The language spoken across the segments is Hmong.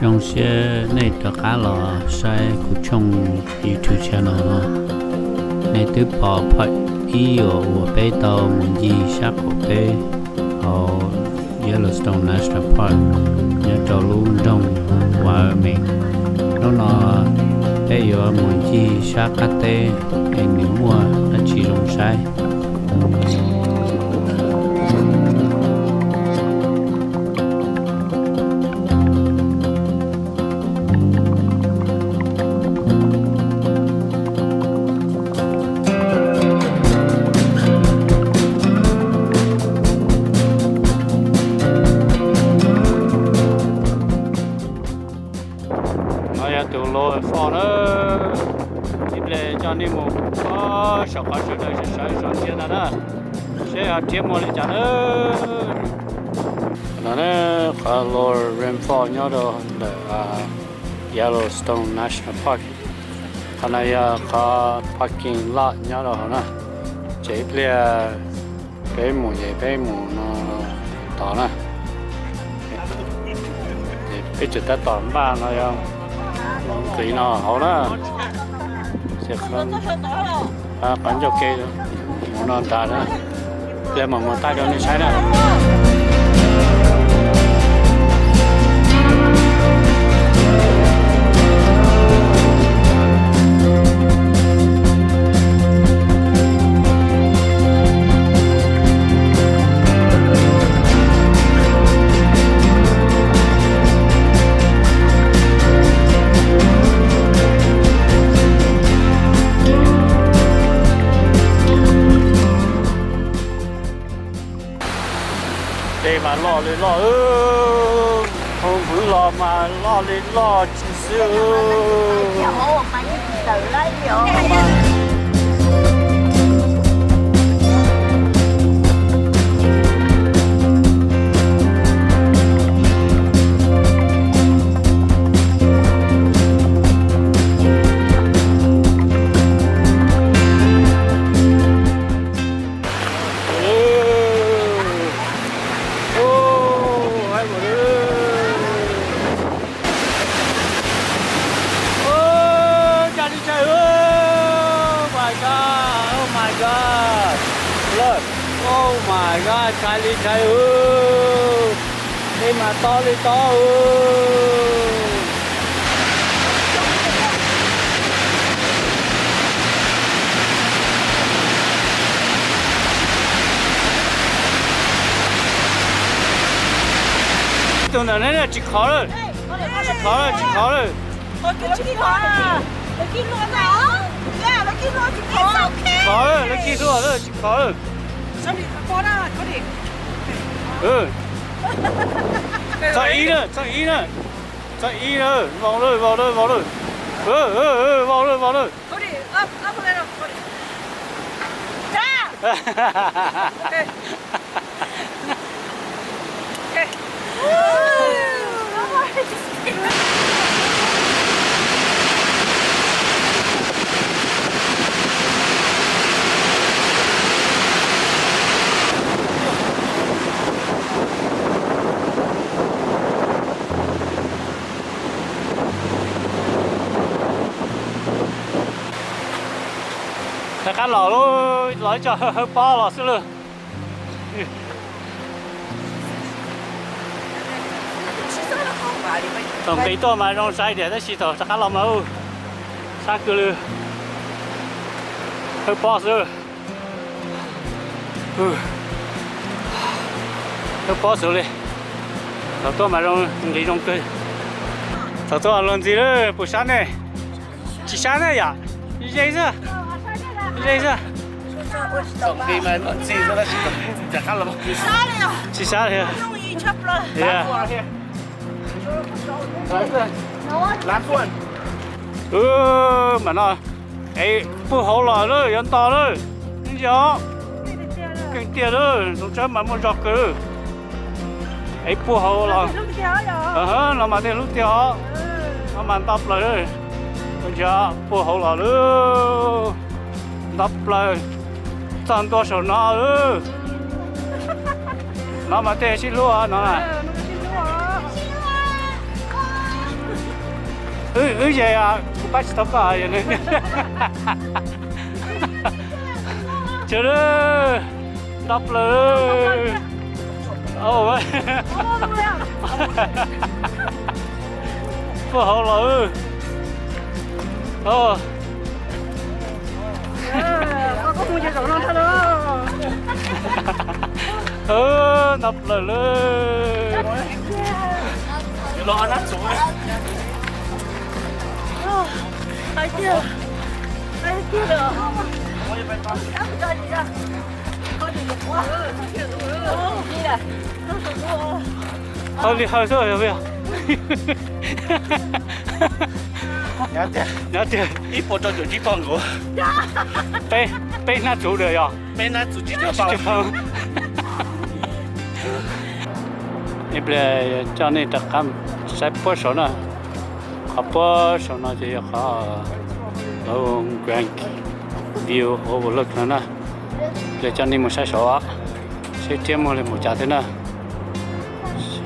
Zoo siab nej rov qab los saib kuv tshooj YouTube channel no. Nej twb pom part ib uas peb tau mus ncig sab qaum teb hauv Yellowstone National Park nyob rau lub nroog Wyoming. Hnub no peb yuav mus ncig sab qab teb es nws muaj dab tsi zoo saib. No yog tus Lower Falls na. Ib pliag coj nej mus saum qhov sawv daws sawv sawv ntxiag ntag na, seb ho rhiab muaj li cas na. No na, qhov Lower Falls nyob rau ntawm Yellowstone National Park. Qhov no yog qhov parking lot nyob rau hauv na. Ces ib pliag peb mus ces peb mus no tod na. Peb tseem tab tom npaj no yog nqis no hauv na. Qhov ncauj ke mus no nrad na. Pliag mam mus thaij rau nej saib na. Tej mas loj li loj, hauv npwv los mas loj li loj tsis xwb. Ntshai li ntshai, oh my god, oh my god, look, oh my god, ntshai li ntshai, tej mas to li to. Tus ntawm no tsis khov lawm, tsis khov lawm, tsis khov lawm. Khov lawm, lawv kib hlub lawm, tsis khov lawm. Txog ib na, txog ib na, txog ib na, vau lawm, vau lawm, vau lawm, vau lawm, vau lawm. Rov qab los lub, los ib co hawb pob los xwb lawm. Thaum nqis tuaj mas zoo sai tiag tab sis thaum rov qab los mas ub, sab kawg li. Hawb pob xwb. Hawb pob xwb li. Thaum tuaj mas zoo, nqis zoo kawg. Thaum tuaj luag ntxhi lawm, puas sab ne? Tsis sab ne yom? Ze xwb. Ze xwb. Tsis sab li. Mam no es puag hauv los lawm, yuav nto lawm. Yog keej tiag lawm, tus tsawb mas muaj zog kawg. Es puag hauv los, no mas tej hlub tiag os. No mas nto plaws, puag hauv los lawm, nto plaws, txog ntua saum no lawm. No mas tej sib hlub no na. Wb, wb ze, kuv pab tsis tau koj. Tsaws lawm, nto plaws. Puag hauv los. Nto plaws lawm. Hawj li hawj xwb yog. Nyob tiag, ib puas rau caum tsib pawg nkaus. Peb, peb hnab txuv lawm yog? Peb hnab txuv tsib caug pawg. Ib pliag coj nej rov qab saib puag saud na. Qhov puag saum no ces yog qhov Grand View Overlook no na. Ib pliag coj nej mus saib saud, seb thiab muaj li mus cas thiab na.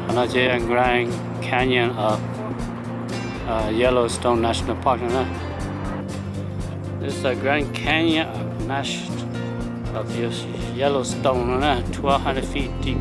Qhov no ces Grand Canyon of Yellowstone National Park no na. This is a Grand Canyon of Nash of Yellowstone no na, twelve hundred feet deep.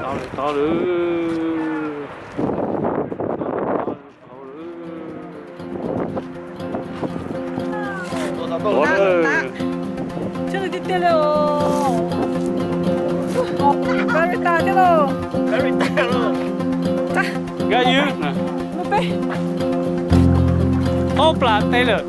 Tau lawm, tau lawm. Ua lawm. Tsis tiag tiag li os. Nqa li tas thiab los. Nqa ywg. Ob plas teb lawm.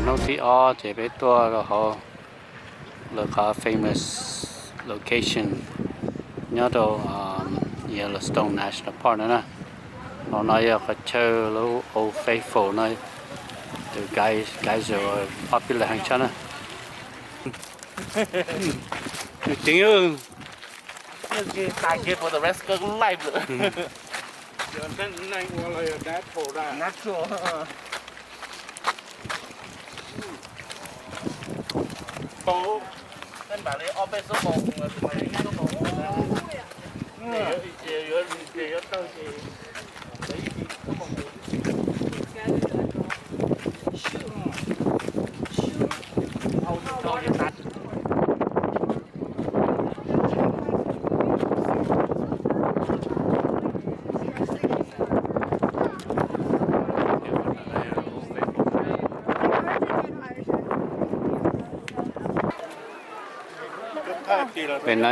Hnub thib ob ces peb tuaj rau hauv lawv qhov famous location nyob rau Yellowstone National Park no na. Hauv no yog qhov chaw lub Old Faithful no, tus geyser popular heev tshaj na. Tseem Pem no,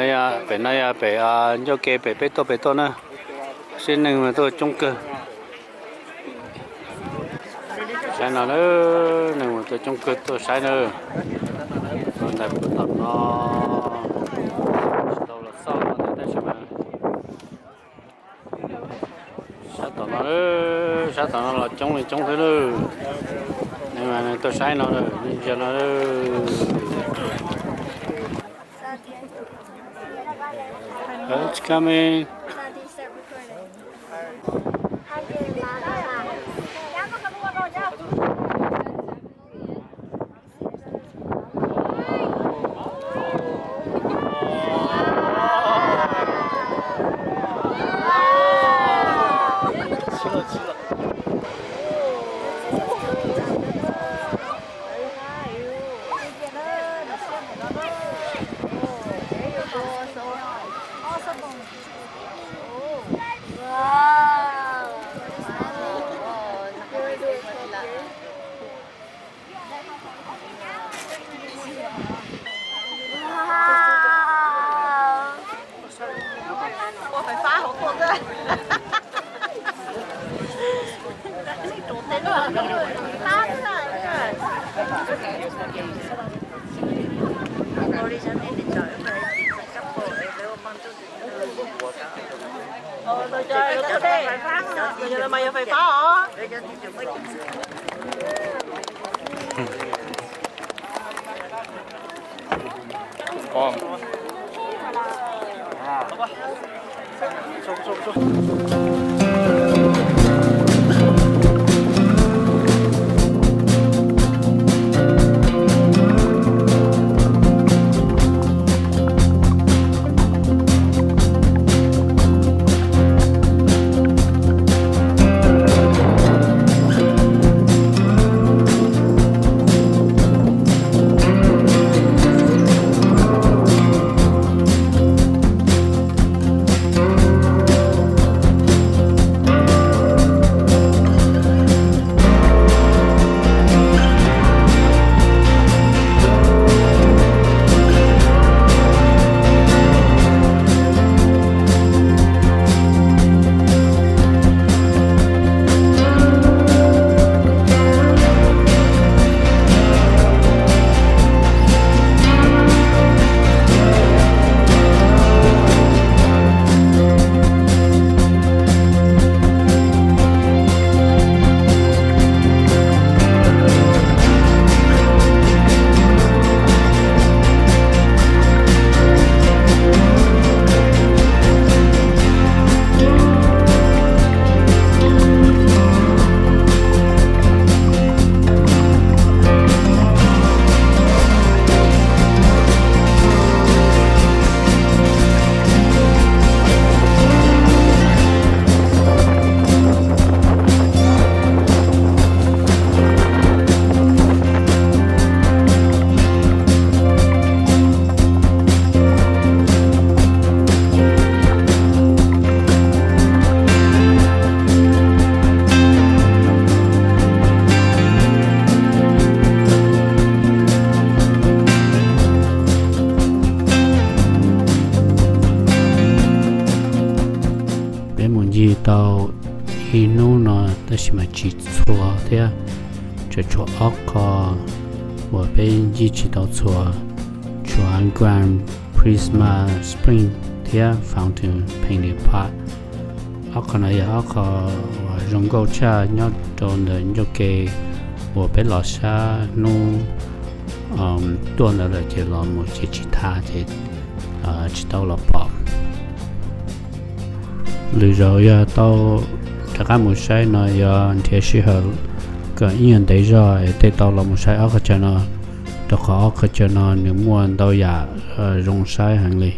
pem no yog pem ncauj ke pem peb tuaj pem tuaj na, sib neeg mas tuaj coob kawg. Saib no, neeg mas tuaj coob kawg tuaj saib na. Ntawm tom no tsis tau los xauj no tab sis mas sab tom no, sab tom no los coob li coob xwb lawm. Neeg mas tuaj saib no, ntsia no. It's coming. Ua fais fab hauv tuaj xwb. Mas yog fais fab os. Peb mus ncig tau ib hnub no tab sis mas tsis txhua thiab, tseem tshuav ob qho uas peb ncig tsis tau txhua, tshuav Grand Prisma Spring thiab Fountain Painted Pot. Ob qho no yog ob qho uas zoo nkauj tshaj nyob rau ntawm ncauj ke uas peb los sab hnub tuaj ntawd lawm ces los mus ces tsis tau ces tsis tau los pom. Lwm zaus yog tau rov qab mus saib no yuav nrhiav sij hawm kom ib nyuag ntev zog es thiaj tau los mus saib ob qhov chaw no, rau qhov ob qhov chaw no nws muaj ntau yam zoo saib heev li.